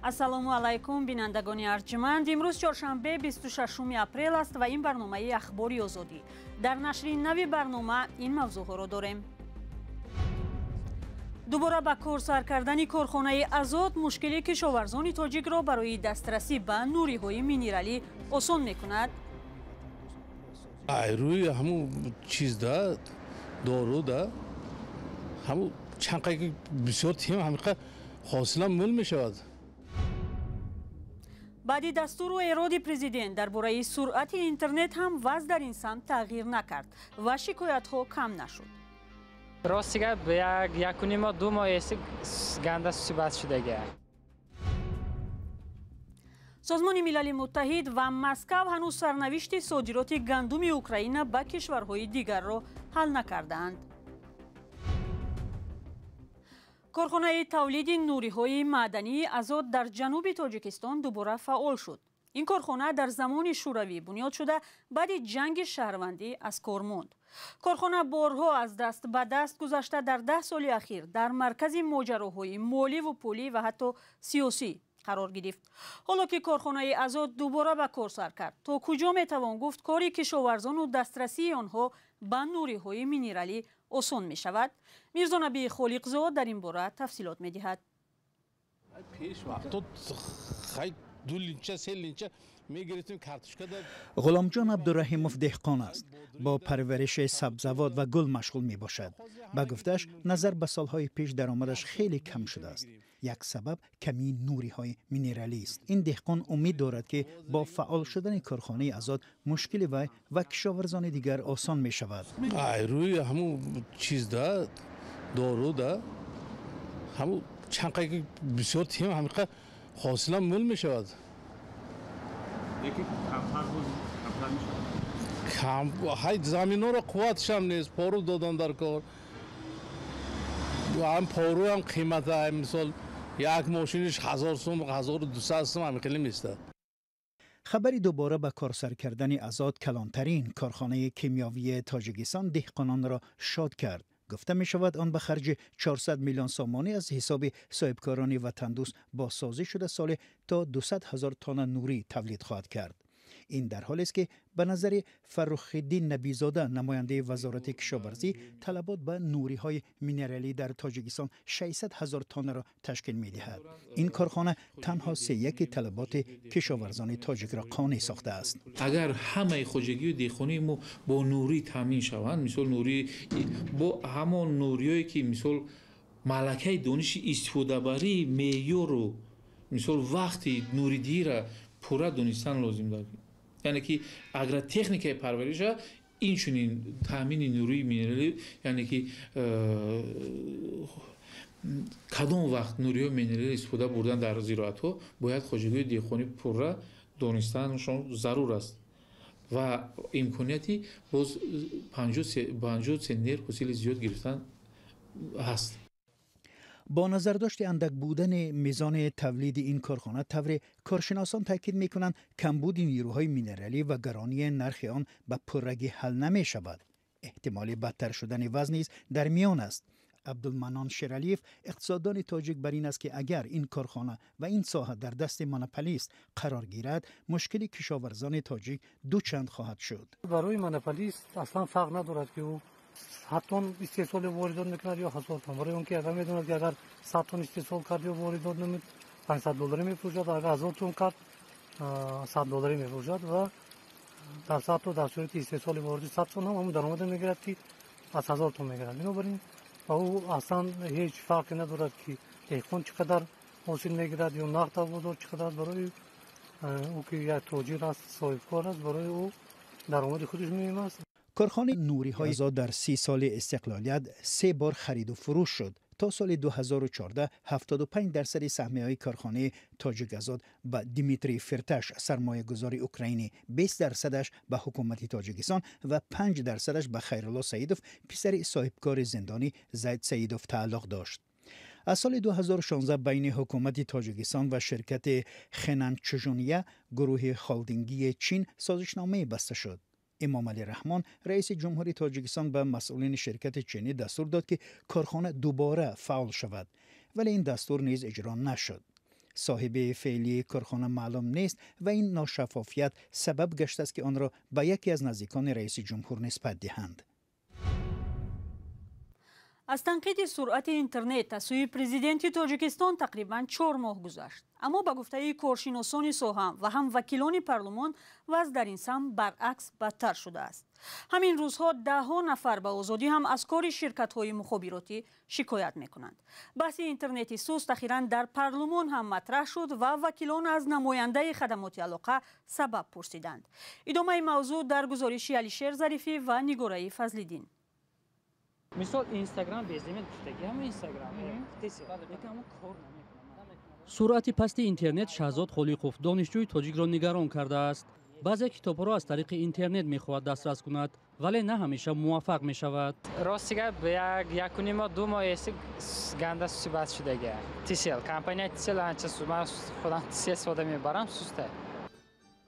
Ассалому алайкум, бинандагони арҷманд. Имрӯз чоршанбе, 26 апрел аст ва ин барномаи Ахбори Озодӣ. Дар нашри нави барнома ин мавзӯъҳоро дорем. Дубора ба кор сар кардани корхонаи Азот мушкили кишоварзони тоҷикро барои дастрасӣ ба нуриҳои минералӣ осон мекунад. Ай рӯи ҳамун чиз да, дору да, ҳамун чанд қайки бисёр тим ҳамиқа ҳосилам мул мешавад. Баъди дастуру эроди президент дар бораи суръати интернет ҳам вазъ дар ин самт тағйир накард ва шикоятҳо кам нашуд. Рости гап, якуним моҳ, 2 моҳ эси ганда сусибат шудага. Созмони Милали Муттаҳид ва Москав ҳанӯз сарнавишти содироти гандуми Украина ба кишварҳои дигарро ҳал накардаанд. Корхонаи тавлиди нуриҳои маъдании Азот дар ҷануби Тоҷикистон дубора фаъол шуд. Ин корхона дар замони Шӯравӣ бунёд шуда, баъди ҷанги шаҳрвандӣ аз кор монд. Корхона борҳо аз даст ба даст гузашта, дар 10 соли ахир дар маркази моҷароҳои моливу пулӣ ва ҳатто сиёсӣ қарор гирифт. Ҳоло ки корхонаи Азот дубора ба кор сар кард, то куҷо метавон гуфт кори кишоварзону дастрасии онҳо ба нуриҳои минералӣ осон мешавад? Мирзонаби Холиқзод дар ин бора тафсилот медиҳад. Ғуломҷон Абдураҳимов деҳқон аст. Бо парвариши сабзавот ва гул машғул мебошад. Ба гуфтааш, назар ба солҳои пеш даромадаш хеле кам шудааст. Як сабаб камии нуриҳои минералӣ аст. Ин деҳқон умед дорад, ки бо фаъол шудани корхонаи Азот мушкили вай ва кишоварзони дигар осон мешавад. Ай рӯи ҳамун чиз да, дору да, ҳамун чанд қайки бисёр тим ҳамиқа ҳосилам мул мешавад. Кам ҳай заминҳоро қувватшам нест, пору додан дар кор. Ҳам поруам қимата, мисол як мошиниш 1000 сум, 1200 сум ҳамин хеле меистад. Хабари дубора ба кор сар кардани Азот, калонтарин корхонаи кимиёвии Тоҷикистон, деҳқононро шод кард. Гуфта мешавад, он ба харҷи 400 миллион сомонӣ аз ҳисоби соҳибкорони ватандӯст бозсозӣ шуда, соле то 200 ҳазор тонна нурӣ тавлид хоҳад кард. Ин дар ҳолест, ки ба назари Фаррухиддин Набизода, намояндаи Вазорати кишоварзӣ, талабот ба нуриҳои минералӣ дар Тоҷикистон 600 ҳазор тоннаро ташкил медиҳад. Ин корхона танҳо сеяки талаботи кишоварзони тоҷикро қонеъ сохтааст. Агар ҳамаи хоҷагию деҳқонии мо бо нурӣ таъмин шаванд, мисол нурӣ бо ҳамон нуриҳое ки мисол малакаи дониши истифодабарии меъёру мисол вақти нуридиҳиро пурра донистан лозим дорад. Яъне ки агротехникаи парвариша инчунин таъмини нурии минералӣ, яъне ки кадом вақт нуриҳои минералӣ истифода бурдан дар зироатҳо бояд хоҷагии деҳқонӣ пурра донистанашон зарур аст ва имконияти боз 50 центнер ҳосили зиёд гирифтан ҳаст. Бо назардошти андак будани мизони тавлиди ин корхона, тавре коршиносон таъкид мекунанд, камбуди нерӯҳои минералӣ ва гаронии нархи он ба пуррагӣ ҳал намешавад. Эҳтимоли бадтар шудани вазъ низ дар миён аст. Абдулманон Шералиев, иқтисоддони тоҷик, бар ин аст, ки агар ин корхона ва ин соҳа дар дасти монополист қарор гирад, мушкили кишоварзони тоҷик дучанд хоҳад шуд. Барои монополист аслан фарқ надорад, ки ӯ 7 тонн истеҳсоли воридот мекунад ё 1000 тонн. Барои он ки агар медонад, ки агар 100 тонн истеҳсол кард ё воридот намуд, 500 долларӣ мефурӯшад, агар 1000 тонн кард, 100 долларӣ мефурӯшад ва дар 100 тонн дар сурати истеҳсоли воридӣ 100 тонн ҳам ҳамон даромаде мегирад, ки аз 1000 тонн мегирад. Бинобар ин ба ӯ аслан ҳеҷ фарқе надорад, ки деҳқон чӣ қадар ҳосил мегирад ё нарх дар бозор чӣ қадар. Барои ӯ, ки як тоҷир аст, соҳибкор аст, барои ӯ даромади худаш муҳим аст. Корхонаи нуриҳои Азот дар 30 соли истиқлолият се бор хариду фурӯш шуд. То соли 2014 75% саҳмияҳои корхонаи Тоҷик Азот ба Дмитрий Фирташ, сармоягузори украинӣ, 20%-аш ба ҳукумати Тоҷикистон ва 5%-аш ба Хайрулло Саидов, писари соҳибкори зиндонӣ Зайд Саидов тааллуқ дошт. Аз соли 2016 байни ҳукумати Тоҷикистон ва ширкати Хенан Чжуния, гурӯҳи холдингии Чин, созишномае баста шуд. Эмомалӣ Раҳмон, раиси ҷумҳури Тоҷикистон, ба масъулини ширкати чинӣ дастур дод, ки корхона дубора фаъол шавад, вале ин дастур низ иҷро нашуд. Соҳиби феълии корхона маълум нест ва ин ношаффофият сабаб гаштааст, ки онро ба яке аз наздикони раиси ҷумҳур нисбат диҳанд. Аз танқиди суръати интернет аз сӯи президенти Тоҷикистон тақрибан 4 моҳ гузашт, аммо ба гуфтаи коршиносони соҳа ва ҳам вакилони парлумон, вазъ дар ин самт баръакс бадтар шудааст. Ҳамин рӯзҳо даҳҳо нафар ба озодӣ ҳам аз кори ширкатҳои мухобиротӣ шикоят мекунанд. Баҳси интернети суст ахиран дар парлумон ҳам матраҳ шуд ва вакилон аз намояндаи хадамоти алоқа сабаб пурсиданд. Идомаи мавзӯъ дар гузориши Алишер Зарифӣ ва Нигораи Фазлиддин. Мисол, Инстаграм безлимит гуфтаги, ҳама Инстаграм кор. Суръати пасти интернет Шаҳзод Холиқов, донишҷӯи тоҷикро, нигарон кардааст. Баъзе китобҳоро аз тариқи интернет мехоҳад дастрас кунад, вале на ҳамеша муваффақ мешавад. Рости гап, як якуним моҳ, 2 моҳ эси ганда суси бад шудага. Тисел, компания Тисел анча, ман худам Тисел истифода мебарам, суста.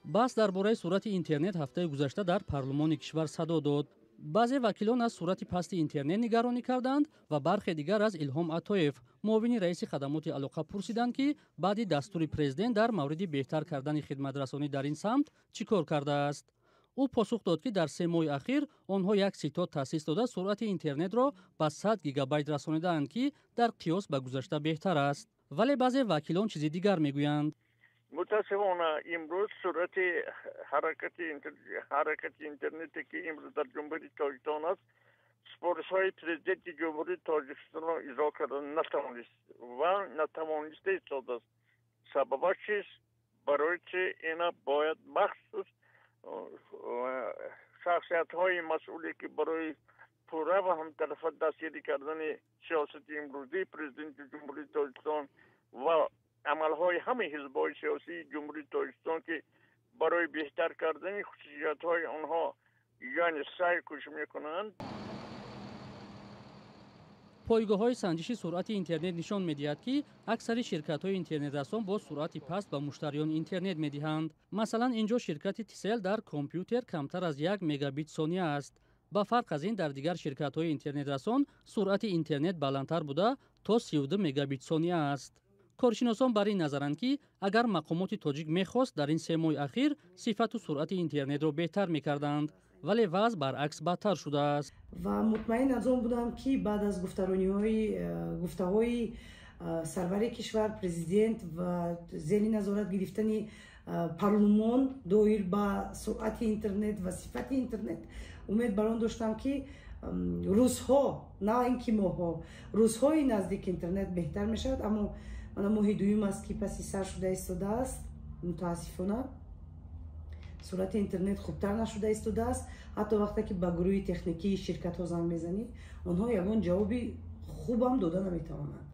Баҳс дар бораи суръати интернет ҳафтаи гузашта дар парлумони кишвар садо дод. Баъзе вакилон аз суръати пасти интернет нигаронӣ карданд ва бархе дигар аз Илҳом Атоев, муовини раиси хадамоти алоқа, пурсиданд, ки баъди дастури президент дар мавриди беҳтар кардани хидматрасонӣ дар ин самт чӣ кор кардааст. Ӯ посух дод, ки дар 3 моҳи ахир онҳо як ситод таъсис дода, суръати интернетро ба 100 гигабайт расонидаанд, ки дар қиёс ба гузашта беҳтар аст. Вале баъзе вакилон чизи дигар мегӯянд. Мутаассифона, имрӯз суръати ҳаракати интернете, ки имрӯз дар Ҷумҳурии Тоҷикистон аст, супоришҳои президенти Ҷумҳурии Тоҷикистонро иҷро карда натавонист ва натавониста истодааст. Сабабаш чист? Барои чи ина бояд махсус шахсиятҳои масъуле, ки барои пурра ва ҳамтарафа дастгирӣ кардани сиёсати имрӯзии президенти Ҷумҳурии Тоҷикистон ва амалҳои ҳамаи ҳизбҳои сиёсии Ҷумҳурии Тоҷикистон, ки барои беҳтар кардани хусусиятҳои онҳо, яъне саъй кӯшиш мекунанд. Пойгоҳҳои санҷиши суръати интернет нишон медиҳад, ки аксари ширкатҳои интернетрасон бо суръати паст ба муштариён интернет медиҳанд. Масалан, ин ҷо ширкати Тисел дар компютер камтар аз 1 мегабит сония аст. Ба фарқ аз ин, дар дигар ширкатҳои интернетрасон суръати интернет баландтар буда, то 32 мегабит сония аст. Коршиносон бар ин назаранд, ки агар мақомоти тоҷик мехост, дар ин 3 моҳи ахир сифату суръати интернетро беҳтар мекарданд, вале вазъ баръакс бадтар шудааст. Ва мутмаин аз он будам, ки баъд аз гуфтарониҳои гуфтаҳои сарвари кишвар, президент, ва зери назорат гирифтани парлумон доир ба суръати интернет ва сифати интернет, умед бар он доштам, ки рӯзҳо, на ин ки моҳҳо, рӯзҳои наздик интернет беҳтар мешавад. Аммо мана моҳи дуюм аст, ки паси сар шуда истодааст, мутаассифона, суръати интернет хубтар нашуда истодааст. Ҳатто вақте ки ба гурӯҳи техникии ширкатҳо занг мезанӣ, онҳо ягон ҷавоби хубам дода наметавонанд.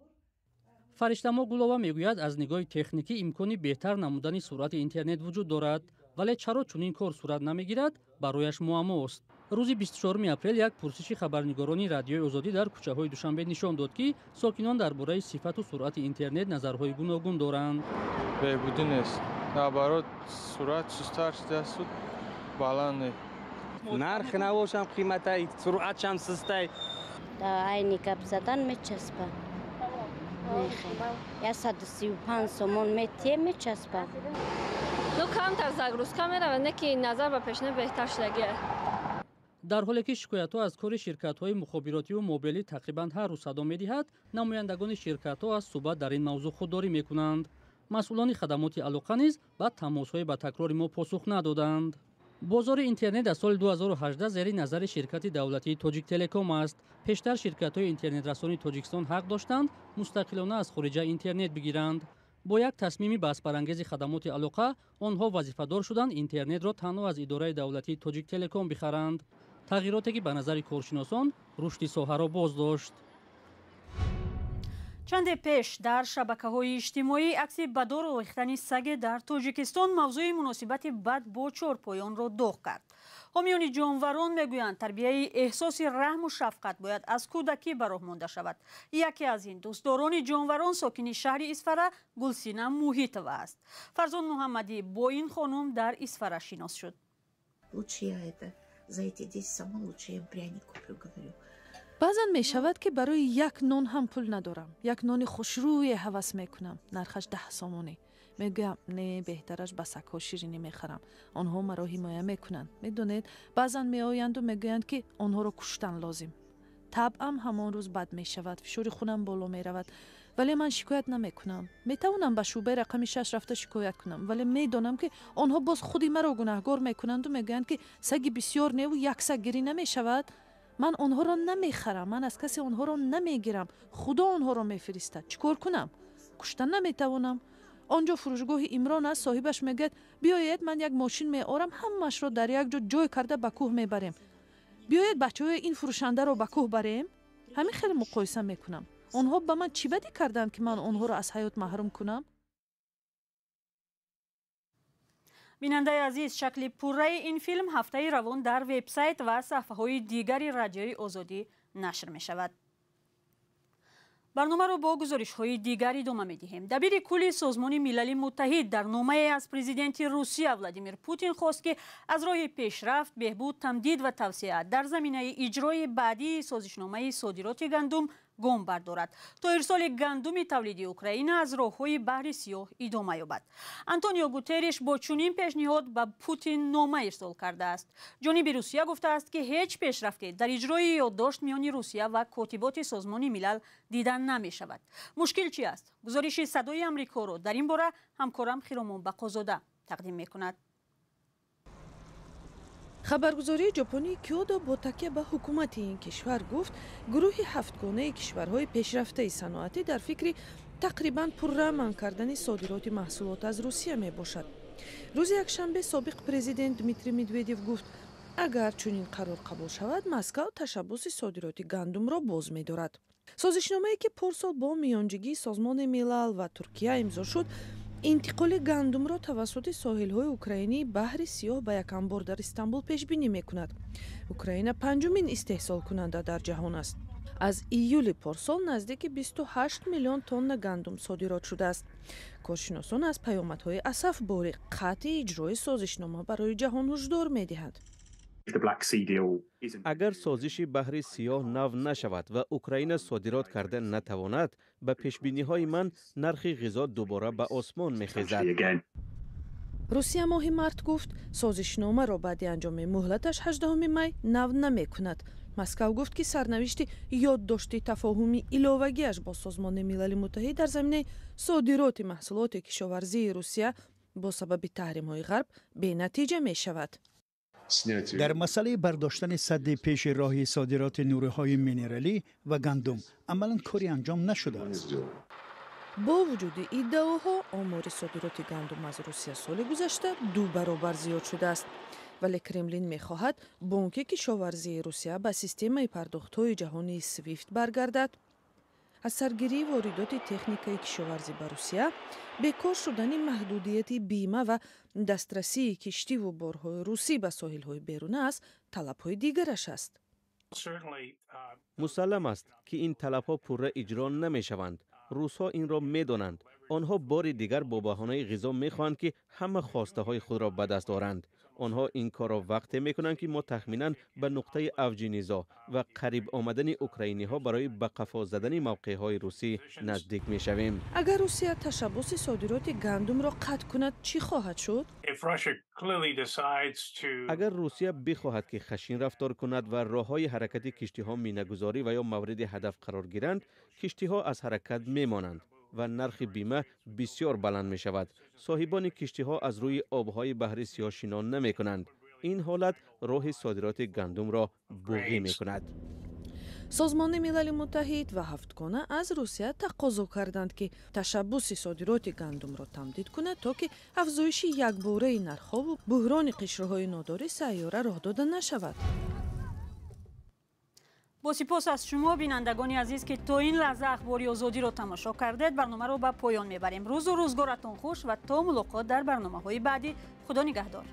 Фариштамо Гулова мегӯяд, аз нигоҳи техникӣ имкони беҳтар намудани суръати интернет вуҷуд дорад, вале чаро чунин кор сурат намегирад, барояш муаммост. Рӯзи 24 апрел як пурсиши хабарнигорони Радиои Озодӣ дар кӯчаҳои Душанбе нишон дод, ки сокинон дар бораи сифату суръати интернет назарҳои гуногун доранд. Беҳбудӣ нест, наоборот, суръат сусттар шудааст, баланд не. Нархи навошам қиматай, суръатшам сустай. Айни гап задан мечаспа, 135 сомон метие, мечаспа. Ну, камтар загрузка меравад, не ки назар ба пешина беҳтар шудагия. Дар ҳоле ки шикоятҳо аз кори ширкатҳои мухобиротиву мобилӣ тақрибан ҳар рӯз садо медиҳад, намояндагони ширкатҳо аз суҳбат дар ин мавзӯъ худдорӣ мекунанд. Масъулони хадамоти алоқа низ ба тамосҳои ба такрори мо посух надоданд. Бозори интернет аз соли 2018 зери назари ширкати давлатии Тоҷиктелеком аст. Пештар ширкатҳои интернетрасони Тоҷикистон ҳақ доштанд мустақилона аз хориҷа интернет бигиранд. Бо як тасмими баҳсбарангези хадамоти алоқа онҳо вазифадор шуданд интернетро танҳо аз идораи давлатии Тоҷиктелеком бихаранд, тағйироте ки ба назари коршиносон рушди соҳаро боз дошт. Чанде пеш дар шабакаҳои иҷтимоӣ акси ба дор овехтани саге дар Тоҷикистон мавзӯи муносибати бад бо чорпоёнро доғ кард. Ҳомиёни ҷонварон мегӯянд, тарбияи эҳсоси раҳму шафқат бояд аз кӯдакӣ ба роҳ монда шавад. Яке аз ин дӯстдорони ҷонварон сокини шаҳри Исфара Гулсина Муҳитова аст. Фарзон Муҳаммадӣ бо ин хонум дар Исфара шинос шуд. Лучше я это, за эти 10 сомон лучше я пряник куплю, говорю. Баъзан мешавад, ки барои як нон ҳам пул надорам. Як нони хушрӯе ҳавас мекунам, нархаш 10 сомонӣ. Мегӯям, не, беҳтараш ба сагҳо ширинӣ мехарам. Онҳо маро ҳимоя мекунанд. Медонед, баъзан меоянду мегӯянд, ки онҳоро куштан лозим. Табъам ҳамон рӯз бад мешавад, фишори хунам боло меравад, вале ман шикоят намекунам. Метавонам ба шӯъбаи рақами 6 рафта шикоят кунам, вале медонам, ки онҳо боз худи маро гунаҳгор мекунанду мегӯянд, ки саги бисёр неву як саг гирӣ намешавад. Ман онҳоро намехарам, ман аз касе онҳоро намегирам, Худо онҳоро мефиристад. Чӣ кор кунам? Кушта наметавонам. Он ҷо фурӯшгоҳи Имрон аст. Соҳибаш мегӯяд: «Биёед, ман як мошин меорам, ҳамаашро дар як ҷо ҷой карда ба кӯҳ мебарем. Биёед, бачаҳои ин фурӯшандаро ба кӯҳ барем». Ҳамин хеле муқоиса мекунам. Онҳо ба ман чӣ бадӣ карданд, ки ман онҳоро аз ҳаёт маҳрум кунам? Бинандаи азиз, шакли пурраи ин филм ҳафтаи равон дар вебсайт ва саҳфаҳои дигари Радиои Озодӣ нашр мешавад. Барномаро бо гузоришҳои дигар идома медиҳем. Дабири кулли Созмони Милали Муттаҳид дар номае аз президенти Русия Владимир Путин хост, ки аз роҳи пешрафт, беҳбуд, тамдид ва тавсеа дар заминаи иҷрои баъдии созишномаи содироти гандум гом бардорад, то ирсоли гандуми тавлиди Украина аз роҳҳои Баҳри Сиёҳ идома ёбад. Антонио Гутерриш бо чунин пешниҳод ба Путин нома ирсол кардааст. Ҷониби Русия гуфтааст, ки ҳеҷ пешрафте дар иҷрои ёддошт миёни Русия ва котиботи Созмони Милал дида намешавад. Мушкил чи аст? Гузориши Садои Амрикоро дар ин бора ҳамкорам Хиромон Бақозода тақдим мекунад. Хабаргузории ҷопонии Кёдо бо такя ба ҳукумати ин кишвар гуфт, гурӯҳи ҳафтгонаи кишварҳои пешрафтаи саноатӣ дар фикри тақрибан пурра манъ кардани содироти маҳсулот аз Русия мебошад. Рӯзи якшанбе собиқ президент Дмитрий Медведев гуфт, агар чунин қарор қабул шавад, Москав ташаббуси содироти гандумро боз медорад. Созишномае, ки порсол бо миёнҷигии Созмони Милал ва Туркия имзо шуд, интиқоли гандумро тавассути соҳилҳои украинии Баҳри Сиёҳ ба як анбор дар Истанбул пешбинӣ мекунад. Украина панҷумин истеҳсолкунанда дар ҷаҳон аст. Аз июли порсол наздики 28 миллион тонна гандум содирот шудааст. Коршиносон аз паёмадҳои асафбори қатъи иҷрои созишнома барои ҷаҳон ҳушдор медиҳанд. Агар созиши Баҳри Сиёҳ нав нашавад ва Украина содирот карда натавонад, ба пешбиниҳои ман, нархи ғизо дубора ба осмон мехезад. Русия моҳи март гуфт, созишномаро баъди анҷоми муҳлаташ 18 май нав намекунад. Москав гуфт, ки сарнавишти ёддошти тафоҳуми иловагиаш бо Созмони Милали Муттаҳид дар заминаи содироти маҳсулоти кишоварзии Русия бо сабаби таҳримҳои Ғарб бенатиҷа мешавад. Дар масъалаи бардоштани садди пеши роҳи содироти нуриҳои минералӣ ва гандум амалан коре анҷом нашудааст. Бо вуҷуди иддаоҳо, омори содироти гандум аз Русия соли гузашта ду баробар зиёд шудааст. Вале Кремлин мехоҳад Бонки кишоварзии Русия ба системаи пардохтҳои ҷаҳонии Свифт баргардад. Аз саргирии воридоти техникаи кишоварзӣ ба Русия, бекор шудани маҳдудияти бима ва дастрасии киштиву борҳои русӣ ба соҳилҳои беруна аз талабҳои дигараш аст. Мусаллам аст, ки ин талабҳо пурра иҷро намешаванд. Русҳо инро медонанд. Онҳо бори дигар бо баҳонаи ғизо мехоҳанд, ки ҳама хостаҳои худро ба даст оранд. Онҳо ин корро вақте мекунанд, ки мо тахминан ба нуқтаи авҷи низоъ ва қариб омадани украиниҳо барои ба қафо задани мавқеъҳои русӣ наздик мешавем. Агар Русия ташаббуси содироти гандумро қатъ кунад, чӣ хоҳад шуд? Агар Русия бихоҳад, ки хашин рафтор кунад ва роҳҳои ҳаракати киштиҳо минагузорӣ ва ё мавриди ҳадаф қарор гиранд, киштиҳо аз ҳаракат мемонанд ва нархи бима бисёр баланд мешавад. Соҳибони киштиҳо аз рӯи обҳои Баҳри Сиёҳ шино намекунанд. Ин ҳолат роҳи содироти гандумро буғӣ мекунад. Созмони Милали Муттаҳид ва ҳафтгона аз Русия тақозо карданд, ки ташаббуси содироти гандумро тамдид кунад, то ки афзоиши якбораи нархҳову буҳрони қишрҳои нодори сайёра роҳ дода нашавад. Бо сипос аз шумо, бинандагони азиз, ки то ин лаҳза Ахбори Озодиро тамошо кардед, барномаро ба поён мебарем. Рӯзу рӯзгоратон хуш ва то мулоқот дар барномаҳои баъдӣ, Худо нигаҳдор.